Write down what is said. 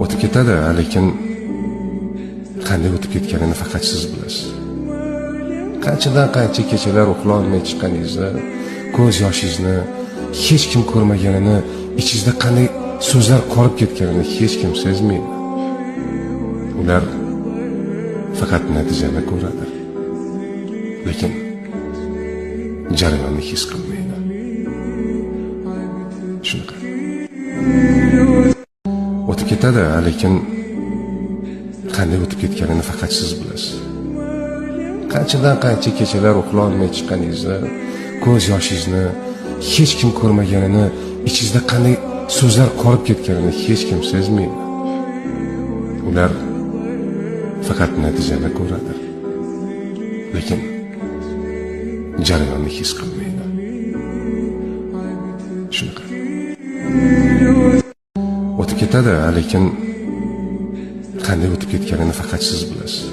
O'tib ketadi, lekin qanday o'tib ketganini faqat siz bilasiz. Qanchadan qancha kechalar uxlolmay chiqqaningizni, ko'z yoshingizni hech kim ko'rmaganini, ichingizda qanday so'zlar qolib ketganini hech kim sezmaydi. Ular faqat natijani ko'radi, lekin jarayonni his qilmaydi. Shunaqa. O'tib ketadi, lekin qanday o'tib ketganini faqat siz bilasiz. Qanchadan qancha kechalar uxlolmay chiqqaningizni, ko'z yoshingizni hech kim ko'rmaganini, ichingizda qanday so'zlar qolib ketganini hech kim sezmaydi. Ular faqat natijani ko'radi, lekin jarayonni his qilmaydi. Shunaqa. O'tib ketadi, lekin qanday o'tib ketganini faqat siz bilasiz.